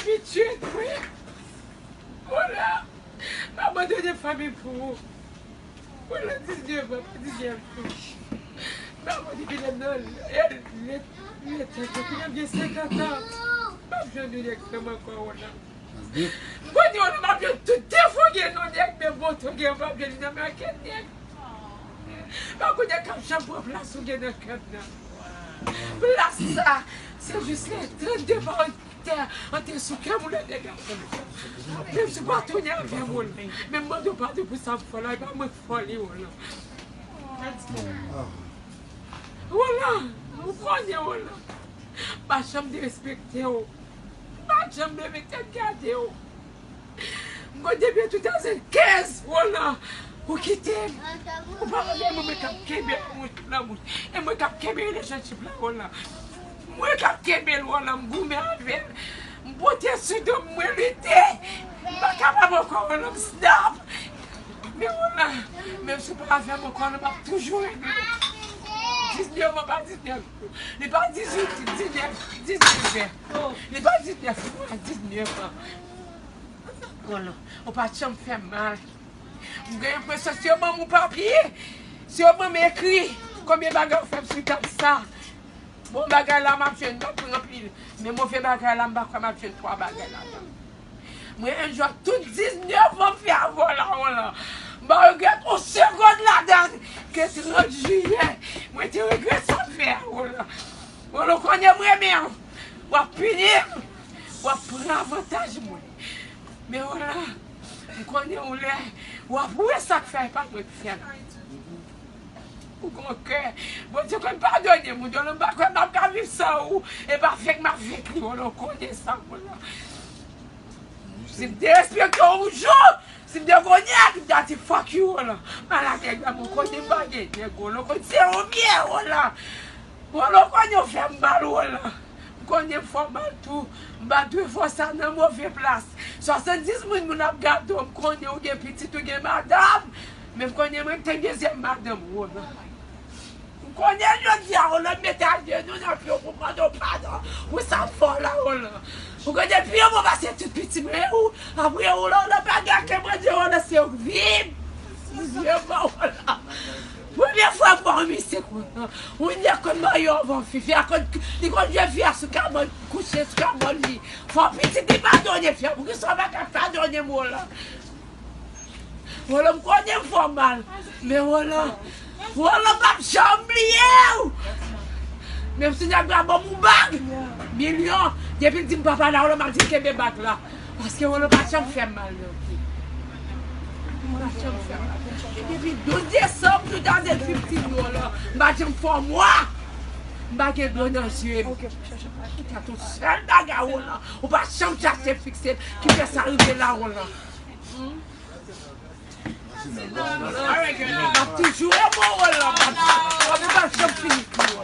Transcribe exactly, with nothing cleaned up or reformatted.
pitit, wi. Roland, m abandone fanmi pou ou. Roland, diznèf an, pa diznèf jou. M abandone depi lè m nan lè, lè, lè tèt yo, depi lè m gen senkant an. M ap jwenn yon nèg frè m ankò, Roland. M konnen, Roland, m ap jwenn tout defo gen nan nèg, men bonte w gen, m ap jwenn li nan men ankenn nèg. Pa konnen k ap janm pran plas ou gen nan kè m nan. Plas sa, se jis lè trannde pa an tè, an tè sou kè m, ou lè nèg la fè m. Menm si w pa tounen avè m, Roland. Men m mande w padon pou sa m fè w la, e pa mwen k fè w li, Roland. Roland, ou konnen, Roland. M pa janm derespekte w. M pa janm leve tèt gade w. M konn depi two thousand kenz, Roland, ou kite m. Ou pa konnen mwen, mwen k ap kenbe lanmou, lanmou. E mwen k ap kenbe relationship la, Roland. Mwen k ap kenbe l, Roland, m goumen avè l. M pote sou do m, mwen lite. M pa kapab ankò, Roland, m stop. Men Roland, menm si w pa avè m ankò, Roland, m ap toujou renmen w. Diznèf an, pa diznèf jou. Li pa dizuit, diznèf, diznèf an. Li pa diznèf mwa, diznèf an. Roland, ou pa t janm fè m mal. M gen enpresyon si yo ban m yon papye, si yo ban m ekri konbyen bagay ou fè m sou tab sa. Bon bagay la, m ap jwenn, m ap pran pil. Men move bagay la, m pa kwè m ap jwenn twa bagay ladan. Mwen enjoy tout diznèf an m fè avè w la, Roland. M pa regrèt yon segonn ladan ke trant jiyè. Mwen te regrèt sa m fè a, Roland. Roland, ou konnen m renmen w. W ap pini m. W ap pran avantaj mwen. Men Roland, m konnen yon lè, w ap wè sa k fè, e pa mwen k fè l. Ou gon kè. Bondye konn padone moun, Roland, m pa kwè m ap ka viv san ou. E pa fèk m ap fèk li, Roland, ou konnen sa, Roland. Si m derespekte w yon jou, si m te gon nèg, m ta di fuck you, Roland. Malad nèg la, mwen konnen m pa gen nèg, Roland, ou konn se ou m ye, Roland. Roland, ou konnen ou fè m mal, Roland. M konnen m fè w mal tou. M pa dwe fè w sa nan move plas. Swasanndis moun, moun ap gade w, m konnen ou gen pitit, ou gen madanm. Men m konnen mwen, m te gen dezyèm madanm, Roland. M konnen jodi a, Roland, m mete ajenou nan pye w pou mande w padon pou sa m fè w la, Roland. Ou konnen pi yo bon pase tout pitit mwen, ou, apre ou la, Roland, pa gen ankenn Bondye, Roland, se ou k viv. Dizyèm an, Roland. Premye fwa m wè yon misye, Roland. Yon nèg konn marye anvan fi, fi a konn, li konn jwe fi a sou kabann, kouche sou kabann li. Fò pitit li padone fi a, poukisa w pa ka padone m, Roland? Roland, m konnen m fè w mal. Men Roland, Roland p ap janm bliye w. Menm si nèg la ban m yon bag milyon, depi l di m papa la, Roland, m ap di l kenbe bag la. Paske Roland pa janm fè m mal, non. Pa janm fè m mal. E depi douz desanm two thousand fifteen, Roland, m pa janm fè w mwa. M pa gen dlo nan zye m. Ou ta yon sèl bagay, Roland. Ou pa janm chache fikse l, ki fè sa rive la, Roland. M ap toujou renmen w, Roland. M ap, m ap janm fini pou ou.